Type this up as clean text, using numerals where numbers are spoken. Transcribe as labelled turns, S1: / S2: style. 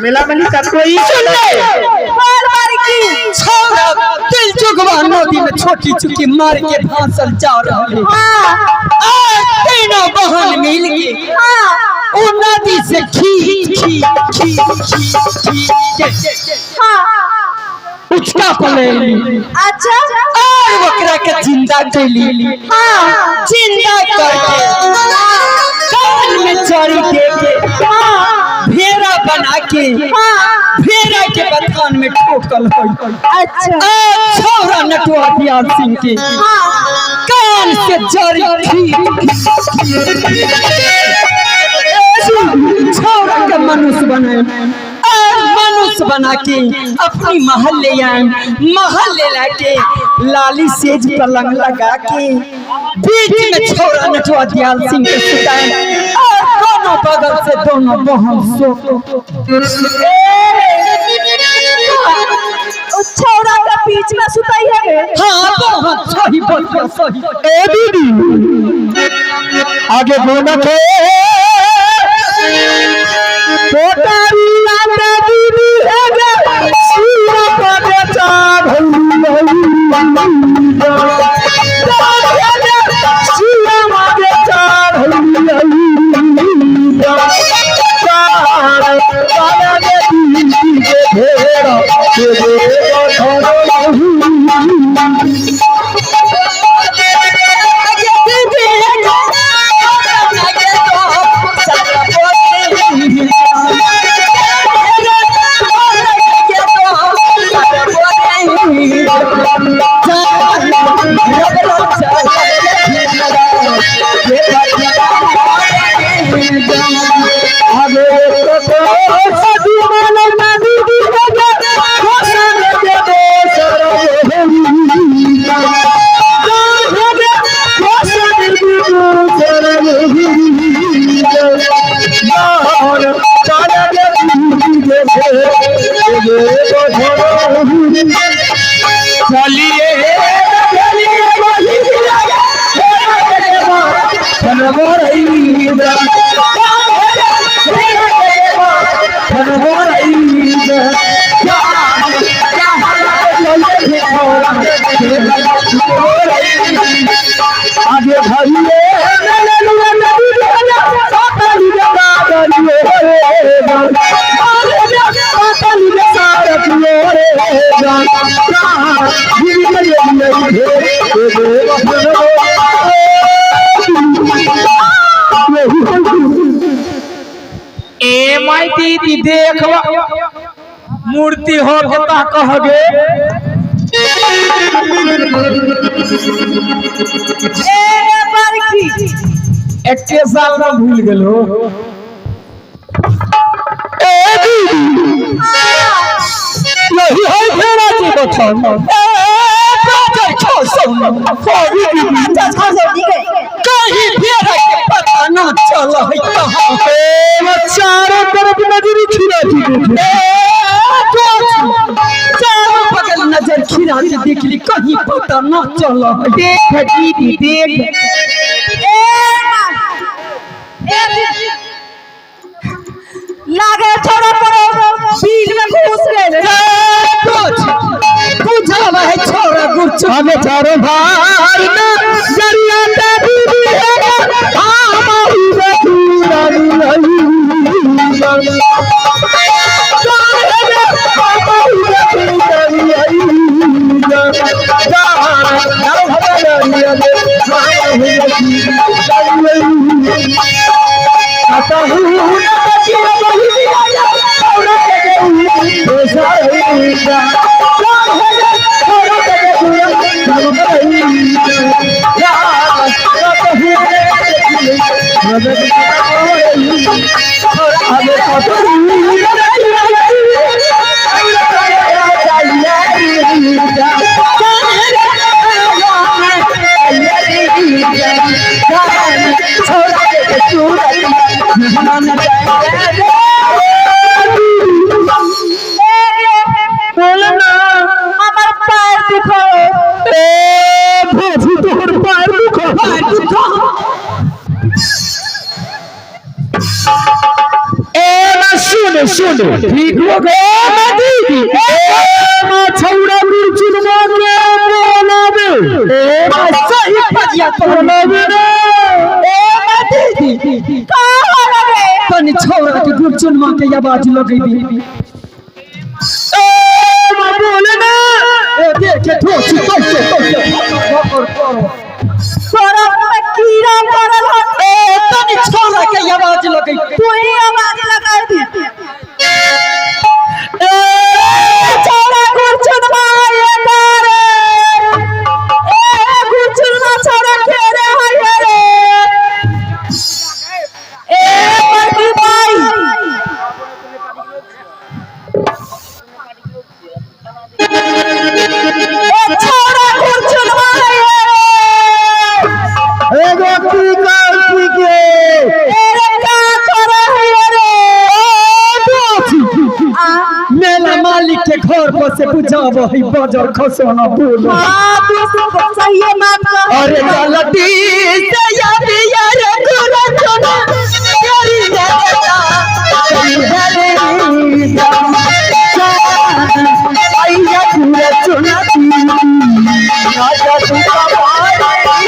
S1: मेला में कतको ई
S2: सुन ले।
S3: बोल बारीकी।
S2: छौड़ा दिल जुगवा नदी में छोटी चुकी मार के फांसल जा रहे।
S3: हाँ।
S2: और तीनों बहन मिल के
S3: हाँ।
S2: वो नदी से खींच खींच खींच खींच खींच के
S3: हाँ।
S2: उचका पलेली।
S3: अच्छा।
S2: और ओकरा के जिंदा कैली।
S3: हाँ।
S2: जिंदा करके कान में चढ़ी दे के
S3: हाँ।
S2: भेड़ा बना के
S3: हाँ।
S2: भेड़ा के बथान में ठोकल होई।
S3: अच्छा।
S2: आ छौरा नटुआ दयाल सिंह के
S3: हाँ।
S2: कान से जड़ी छौरा के मनुष्य बनाए और मनुष्य बना के अपनी महल ले आए। महल ले लाके लाली सेज पलंग लगा के बीच में छौरा नटुआ दयाल सिंह के सुताए और दोनों बगल से दोनों बहन सो।
S3: उस छौड़ा के बीच में सुतई है।
S2: हाँ बहन सही बोलियो सही।
S1: ए दीदी आगे बोला थे पोटारी लाते दीदी है गे सूरा पाटे चार सूरा मागे चार चार काला गे दीदी के भेड़ा के आगे भरिए
S4: ए माई दीदी देखवा मूर्ति हो के ता कहगे।
S3: ए रे बारीकी।
S4: एक्के साल में भूल गेलो।
S1: ए दीदी यही है भेड़ा के बथन।
S2: कहीं भेड़ा के पता न चल है कहाँ।
S1: ए चारों तरफ नजर खिरा जी देखे।
S2: चारों बगल नजर खिरा के देख ली कहीं पता न चल है।
S4: देख दीदी देख।
S3: ए माँ। ए दीदी। लागे छोड़ा पड़ो बीच में घुस गए।
S2: बुझावा है छोरा गुरचु।
S1: हमें चारों भार में जरिया ते दीदी है हमारी बटूरा गे।
S4: ठीक हो गए।
S1: ए माँ दीदी, ए माँ छौड़ा गुरचुनमा के बोलावे।
S2: ए माँ सही फजिया पर।
S1: बोलावे रे।
S2: ए माँ दीदी,
S3: का हो गे?
S2: तनी छौड़ा के गुरचुनमा के आवाज लगेबी।
S1: ए माँ बोले ना।
S2: ए देखे ठोची कैसे कैसे फकर करो।
S3: तोरा में कीड़ा पड़ल हन।
S2: ए तनी छौड़ा के आवाज लगेबी।
S3: तू ही आवाज लगा दी।
S1: ए
S3: छौड़ा गुरचुनमा ये करे। ए गुरचुनमा छौड़ा खेरे है रे। ए बड़की बाई, ए छौड़ा गुरचुनमा है रे।
S1: एगो की कर के।
S3: ए रे का करे है रे? आ
S2: मेला मालिक के घर पर से बुझाव है बजर खसोना बोलो।
S3: हाँ, तू सब सही बात कह।
S2: अरे गलती से याद यार गुरचुना तेरी देता आइया गुरचुना राजा तू कमाई